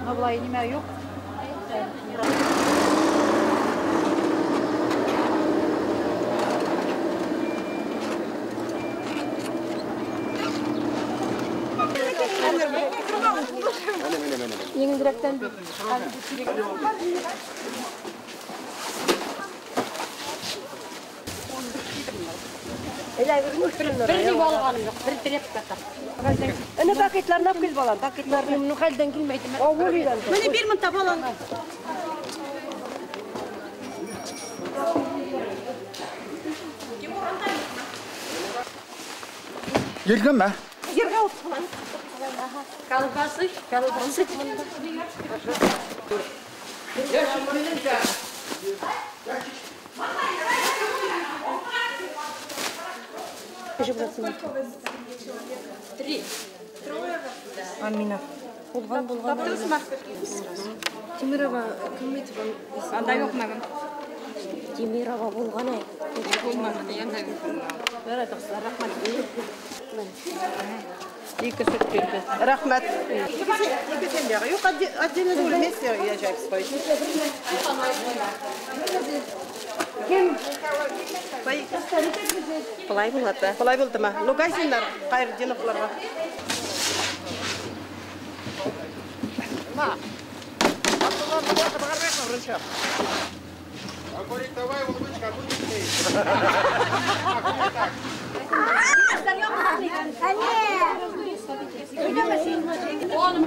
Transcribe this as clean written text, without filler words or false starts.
Но болай нимә юк. Еңгерәктән бит. Бер ни алганым юк, бер тряпка та. Әнә пакетларны алып кил, балам, пакетларны. Ну хәлдән килмәйде. Авыл өйдән. Менә бир монда балам. Ергәме? Ергә утырган. Колбасы, колбасы. Три. Амина. Булган, булган. Тимирова кем итеп? Анда юк мәгән. Тимирова булган әй. Булмаган, янда. Рәхмәт. Ике сөт бирде. Рәхмәт. Ике семьяга. Юк, отдельно түгел, вместе езжайте свой. Кем? Былай булды. Былай булдымы? Лугайсиннар, Хайрдиновларга. На. Давай, улыбочка, будет ты. Oğlum,